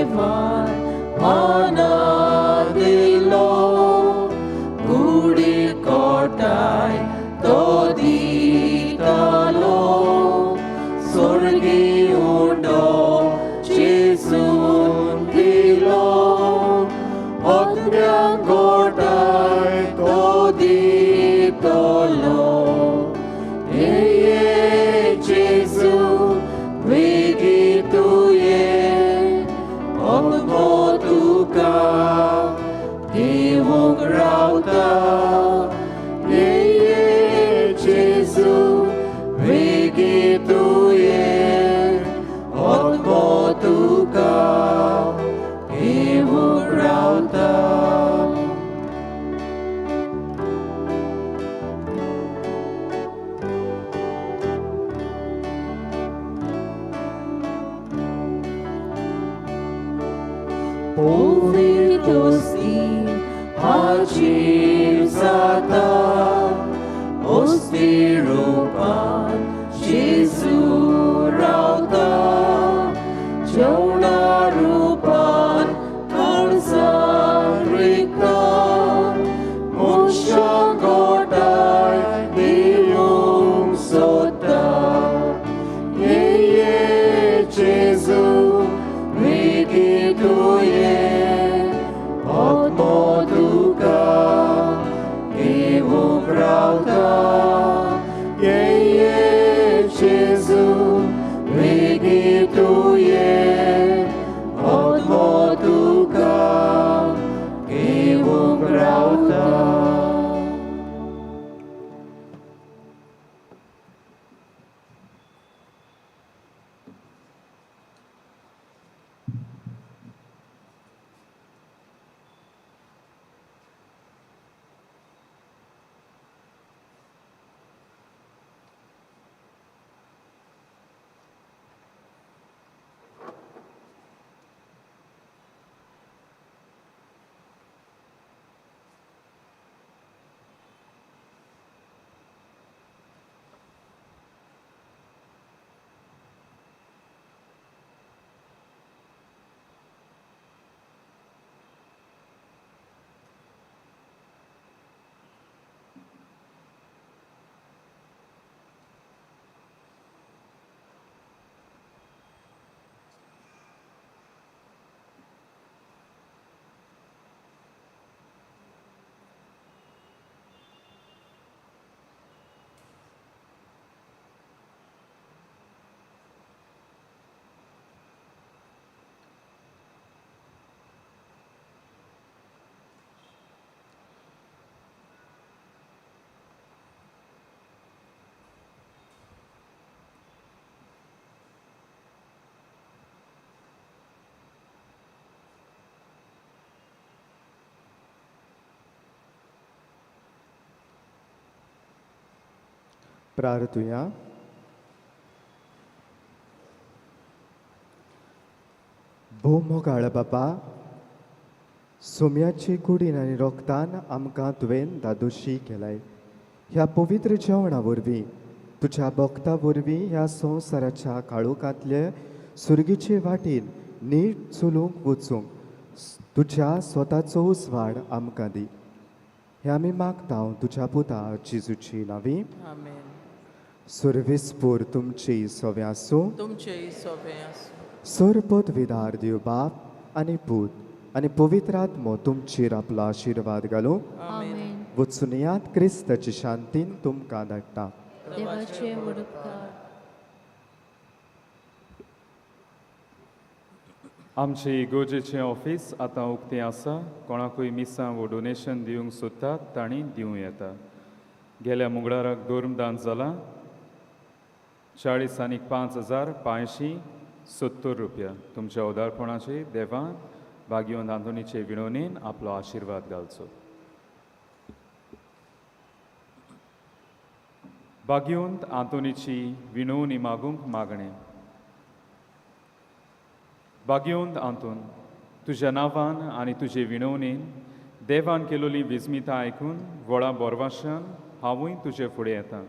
देवान मना दिलो कुडी कोटाय तो दितालो स्वर्गी उंडो जेजून दिलो आत्म्यांक गोठाय तो दितलो ये जेजू वेगी तुये आत्मो तुका दिवंक रावता ये जेजू वेगी तुये आत्मो तुका दिवंक रावता. पवित्र हाजीर जाता अस्ति रुपान जेजू रावता जेवणा रुपान काळजान रिगता मनशां गोठाय दिवंक सोदता ये जेजू वेगी तुये आत्मो तुका दिवंक रावता ये जेजू वेगी तुये आत्मो तुका दिवंक रावता. प्रार्थुया. भोव मोगाळ बापा, सोम्याची कुडीन आनी रोगतान आमकां तुवें दादोशी केलाय. ह्या पवित्र जेवणा वरवीं तुज्या भक्ता वरवीं ह्या संवसाराच्या काळोखांतले सुर्गीचे वाटेन नीट चलूंक वचूंक तुज्या स्वताचो उजवाड आमकां दी. हें आमी मागता तुज्या पुता जेजूची नांवी. आमेन. सर्वेस्पोर तुमची सवे आसूं. तुमचेय सोबें आसूं. सरपद विदार देव बाप आनी पूत आनी पवित्र आत्मो तुमचेर आपलो आशिर्वाद घालूं. आमेन. वचुनयात क्रिस्ताची शांतीन तुमकां धाडटा. देवाचे व्हड उपकार. आमचे इगोजेचें ऑफीस आतां उक्तें आसा. कोणाकूय मिसां वो डोनेशन दिवंक सोदतात तांणी दिवं येता. गेल्या मंगळाराक धर्मदान जालां 40,570 रुपया. तुमच्या उदारपणाचे देवान भाग्यवंत आंतोनीचे विणवणेन आपलो आशिर्वाद घालचो. भाग्यवंत आंतोनीची विणवणी मागूंक मागणें. भाग्यवंत आंतोन, तुज्या नांवान आनी तुजे विणवणेन देवान केलोली विस्मिता आयकून व्हडा बोरवाशान हांवूय तुजे फुडें येता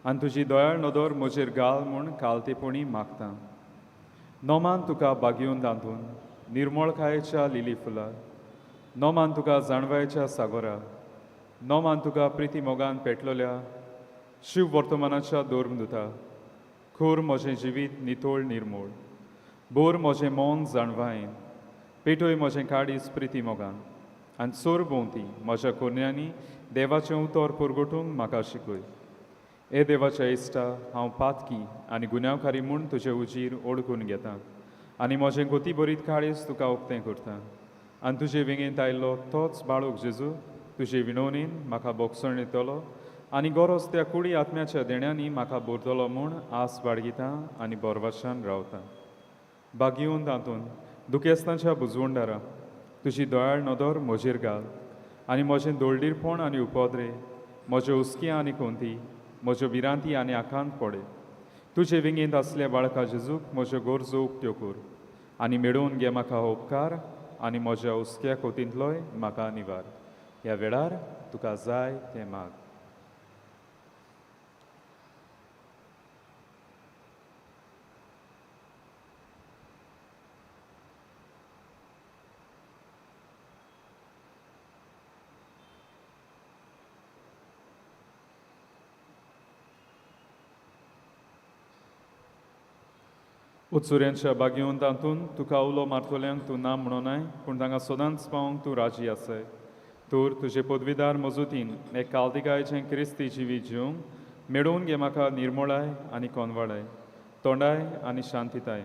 आनी तुजी दयाळ नदर म्हजेर घाल म्हूण कालतेपणी मागता. नोमान तुका भाग्यवंत आंतोन, निर्मळकायेच्या लिली फुला, नोमान तुका जाणवायच्या सागोरा, नोमान तुका प्रिती मोगान पेटलोल्या शिव वर्तमानाच्या धर्मदुता, खोर म्हजें जिवीत नितोळ निर्मूळ, बोर म्हजें मन जाणवायेन, पेटोय म्हजें काडीस प्रिती मोगान, आनी सोर भोंवती म्हज्या कोन्यांनी देवाचें उतर परगटूंक म्हाका शिकय. हे देवाच्या इश्टा, हांव पातकी आनी गुन्यांवकारी म्हूण तुजे उजीर ओळखून घेता आनी म्हजें गोती बरीत काळीज तुका उक्तें करता आनी तुजे वेंगेंत आयिल्लो तोच बाळूक जेजू तुजे विनवणीन म्हाका बोगसण दितलो आनी गरज त्या कुडी आत्म्याच्या देण्यांनी म्हाका भरतलो म्हूण आस बाळगिता आनी बोरवाशान रावता. बागीवन तातूंत दुखेस्तांच्या बुजवंडारा तुजी दयाळ नदर म्हजेर घाल आनी म्हजें दोळडीरपण आनी उपद्रे, म्हज्यो हुस्की आनी कोंती, म्हज्यो भिरांती आनी आकांत पडे. तुजे वेंगेंत आसल्या बाळका जेजूक म्हज्यो गरजो उक्त्यो कर आनी मेळोवन घे म्हाका हो उपकार आनी म्हज्या हुस्क्या कोतींतलोय म्हाका निवार. ह्या वेळार तुका जाय तें माग. उत्सुऱ्यांच्या बागेवन तातूंत तुका उलो मारतल्यांक तूं ना म्हणोनाय, पूण तांकां सदांच पावोवंक तूं राजी आसाय. तर तुजे पदवीदार मजुतीन एक कालदिकायचें क्रिस्ती जिवीत जिवंक मेळोवन घे म्हाका निर्मोळाय आनी कोनवाडाय, तोंडाय आनी शांतिताय,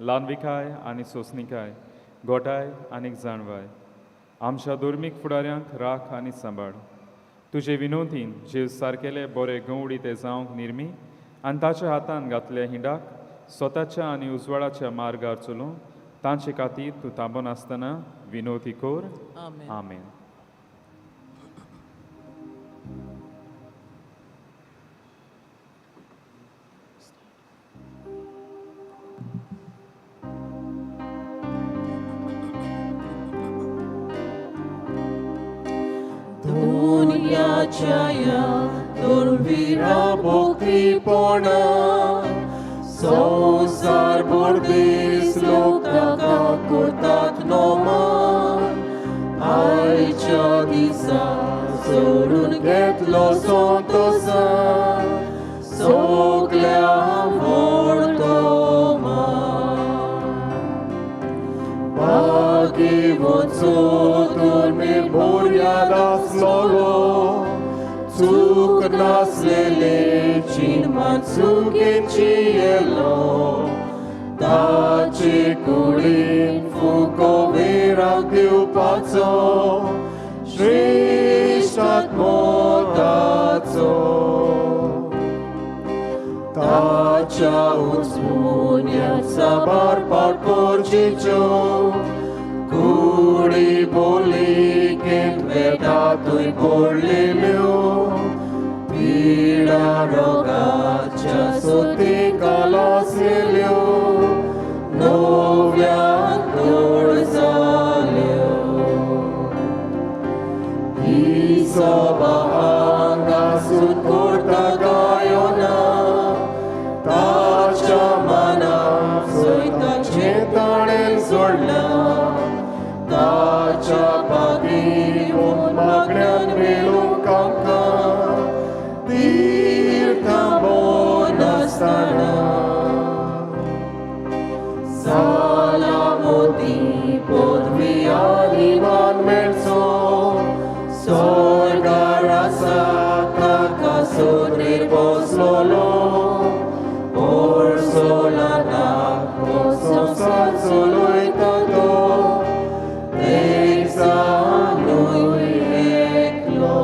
ल्हानविकाय आनी सोंसणिकाय, गोटाय आनी जाणवाय. आमच्या धर्मीक फुडाऱ्यांक राख आनी सांबाळ. तुजे विनोदीन जेव सारकेले बरे गवडी ते जावंक निर्मी आनी ताच्या हातान घातल्या हिंडाक स्वताच्या आनी उजवाडाच्या मार्गार चलूं तांचे खातीर तूं थांबनासतना विनोदी कर. आमेन. आमेन. दुनियाच्या ह्या दुर्विरा भोक्तीपणा संवसार भर दीस लोक ताका करतात नोमान. आयच्या दिसा सोडून घेतलो संतोसान सगल्या वर्तमान. भाग्यवंचो तुमी भुरग्यान आसलोलो, चूक नासलेले चिन्मान चुकेची येलो, ताचे कुडीन फुको विराक दिवपाचो श्रेश्ठ आत्मोताचो. ताच्या उचमुन्यात साबार पावट पोरचीच्यो कुडी बोली केंत वेतातूय पडलेल्यो, पिडा रोगाच्या सोती कालासलेल्यो नव्या धूळ जाल्यो. ही सभा हांगासून करता गायोना, ताच्या मनाक सयताचें ताणें सोडलां, ताच्या पागीवन मागण्यान मेळूंक आमकां तीर थांबोनासतना. सालामोती पदवी आनी मान मेळचो, स्वर्गार आसा ताका सोदरीर बसलोलो, ओर्सोलानाक संवसार चलयता तो, एकजानूय एकलो.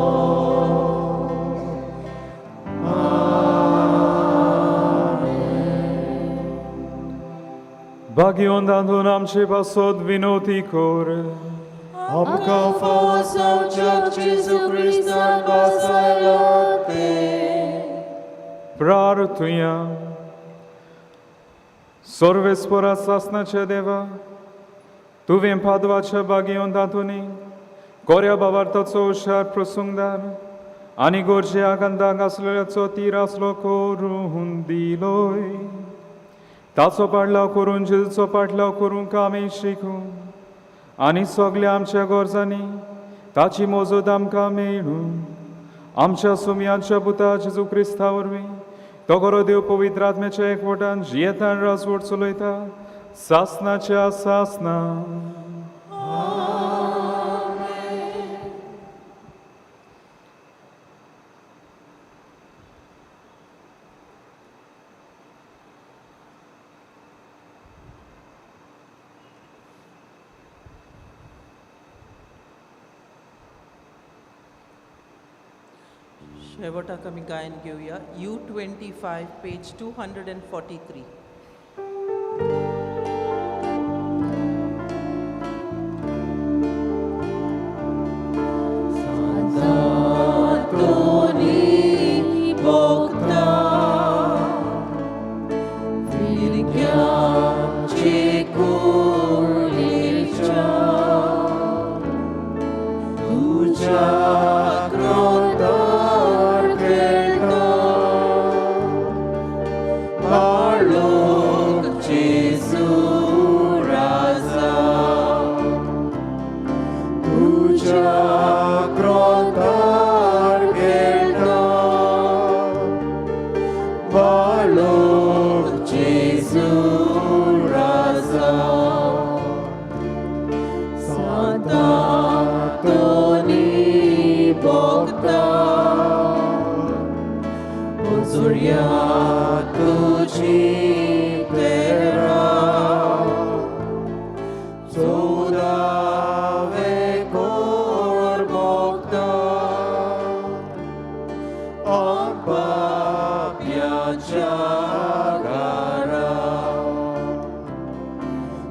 बागेवन तातूंत आमचे पासत विनोती कर. आमकां फावो जावच्याक जेजू क्रिस्तान वासायला तें. प्रार्थुया. सर्वेस्परा सासनाच्या देवा, तुवें पादवाच्या बागेवन तातूंनी कोऱ्या बावार्थाचो हुशार प्रसंगदार आनी गोरजे आकांताक आसलेल्याचो तीर आसलो करून दिलोय. ताचो पाडलाव करून जेजूचो पाडलाव करूंक आमी शिकूं आनी सगल्या आमच्या गरजांनी ताची मोजूद आमकां मेळूं. आमच्या सुमयांच्या पुता जेजू क्रिस्ता वरवीं तो खरो देव पवित्र आत्म्याच्या एकवटान जियेतान राजवट चलयता सासनाच्या सासना. शेवटाक आमी गायन घेवया U25 page 243.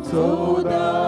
Soda.